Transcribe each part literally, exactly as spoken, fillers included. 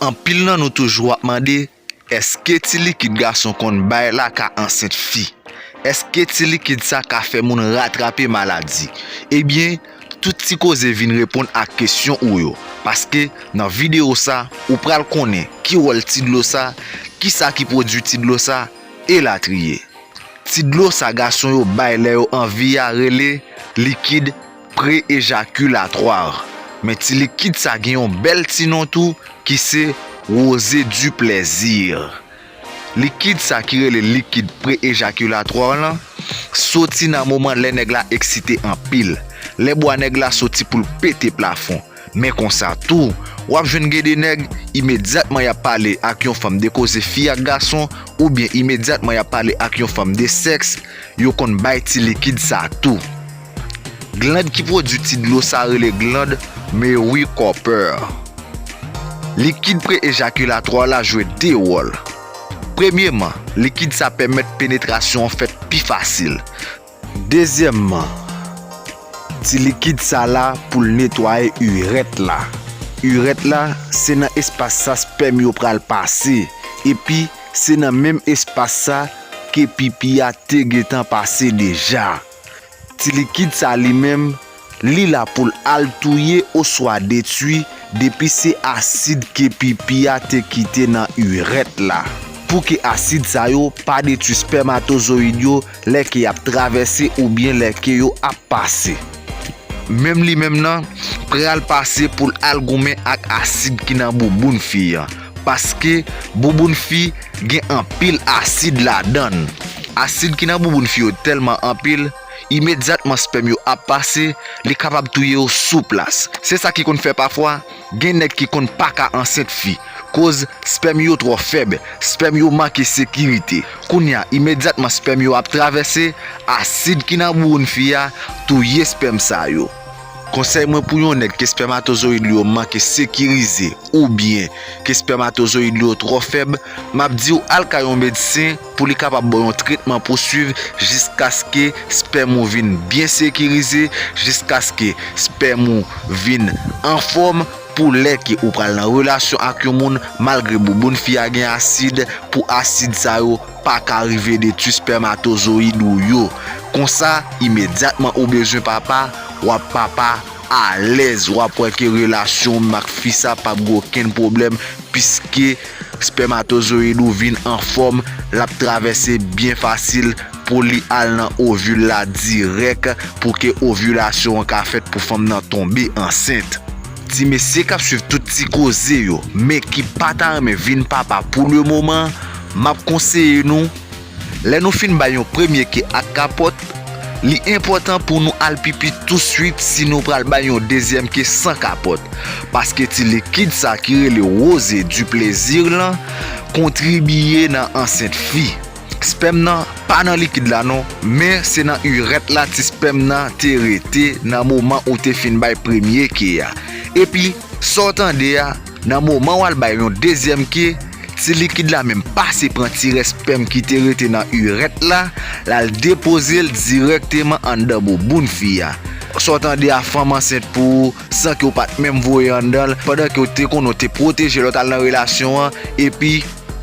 Anpil nan nou toujou ap mande, èske ti likid gason konn bay la ka ansent fi? Èske ti likid sa ka fè moun ratrape maladi? Ebyen, tout Ti Koze vin reponn ak kesyon ou yo. Paske nan videyo sa, ou pral konnen ki wòl ti dlo sa, kisa ki pwodui ti dlo sa, elatriye. Ti dlo sa gason yo bay lè yo anvi a rele likid pre-ejakilatwa. Men ti likid sa gen yon bèl ti non tou ki se rosée du plaisir. Likid sa ki rele likid pre-ejakilatwa lan soti nan moman lè nèg la eksite anpil, lè bwa nèg la soti pou l pete plafon. Men konsa tou, w ap jwenn gen de nèg, imedyatman y ap pale ak yon fanm de koze fi ak gason, oubyen imedyatman y ap pale ak yon fanm de sèks, yo konn bay ti likid sa tou. Glann ki pwodui ti dlo sa rele glann Mary Cooper. Likid pre-ejakilatwa la jwe de wòl. Premyeman, likid sa pèmèt penetrasyon an fèt pi fasil. Dezyèmman, ti likid sa la pou l netwaye irèt la. Irèt la, se nan espas sa spèm yo pral pase. Epi, se nan menm espas sa ke pipi a te gentan pase deja. Ti likid sa li menm, li la pou l al touye oswa detwi depi se asid ke pipi a te kite nan irèt la. Pou ke asid sa yo pa detwi spèmatozoyid yo lè ke y ap travèse oubyen lè ke yo ap pase. Menm li menm nan pral pase pou l al goumen ak asid ki nan bouboun fi an. Paske bouboun fi gen anpil asid ladan l. Asid ki nan bouboun fi yo tèlman anpil, imedyatman spèm yo ap pase, li kapab touye yo sou plas. Se sa ki konn fè pafwa, gen nèg ki konn pa ka ansent fi, koz spèm yo twò fèb, spèm yo manke sekirite. Kounye a, imedyatman spèm yo ap travèse, asid ki nan bouboun fi a touye spèm sa yo. Konsèy mwen pou yon nèg ke spèmatozoyid li yo manke sekirize oubyen ke spèmatozoyid li yo twò fèb, m ap di w al kay yon medsen pou li kapab ba w yon tretman pou swiv jiskaske spèm ou vin byen sekirize, jiskaske spèm ou vin anfòm pou lè ke ou pral nan relasyon ak yon moun, malgre bouboun fi a gen asid, pou asid sa yo pa ka rive detwi spèmatozoyid ou yo. Konsa, imedyatman ou bezwen papa, w ap papa alèz, w ap wè ke relasyon w menm ak fi sa p ap gen okenn pwoblèm, piske spèmatozoyid ou vin anfòm, l ap travèse byen fasil pou li al nan ovil la dirèk, pou ke ovilasyon an ka fèt, pou fanm nan tonbe ansent. Ti mesye k ap swiv tout ti koze yo, men ki pa ta renmen vin papa pou le moman, m ap konseye nou, lè nou fin bay yon premye ke ak kapòt, li enpòtan pou nou al pipi touswit si nou pral bay yon dezyèm ke san kapòt. Paske ti likid sa ki rele rosée du plaisir lan kontribye nan ansent fi. Spèm nan pa nan likid la non, men se nan irèt la ti spèm nan te rete nan moman ou te fin bay premye ke a. Epi, sa w tande a, nan moman w al bay yon dezyèm ke, ti likid la menm pase pran ti rès spèm ki te rete nan irèt la, l al depoze l dirèkteman anndan bouboun fi a. Sa w tande a, fanm ansent pou ou, san ke w pa t menm voye anndan l, pandan ke w te konnen w te pwoteje lè w t al nan relasyon an, epi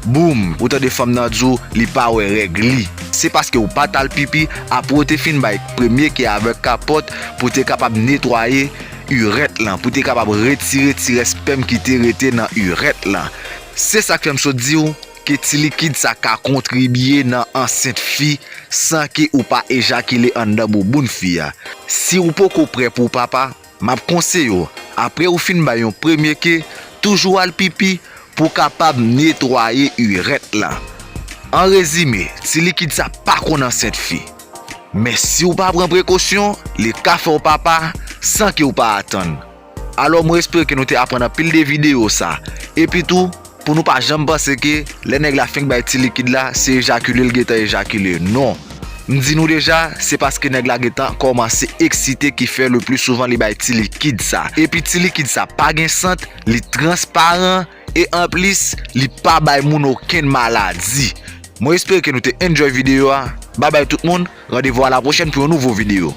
boum, ou tande fanm nan di w li pa wè règ li. Se paske ou pa t al pipi apre w te fin bay premye ke avèk kapòt pou te kapab netwaye irèt lan, pou te kapab retire ti rès spèm ki te rete nan irèt lan. Se sa k fè m sot di w ke ti likid sa ka kontribye nan ansent fi san ke ou pa ejakile anndan bouboun fi a. Si ou poko prè pou w papa, m ap konseye w, apre ou fin bay yon premye ke, toujou al pipi pou w kapab netwaye irèt lan. An rezime, ti likid sa pa konn ansent fi. Men si w pa pran prekosyon, li ka fè w papa san ke w pa atann. Alò, mwen espere ke nou te aprann anpil de videyo sa. Epi tou, pou nou pa janm panse ke lè nèg la fenk bay ti likid la, se ejakile l gentan ejakile. Non. M di nou deja, se paske nèg la gentan kòmanse eksite ki fè le pli souvan li bay ti likid sa. Epi ti likid sa pa gen sant, li transparan, e anplis, li pa bay moun okenn maladi. Mwen espere ke nou te enjoy videyo a. Babay tout moun, randevou a la pwochèn pou yon nouvo videyo.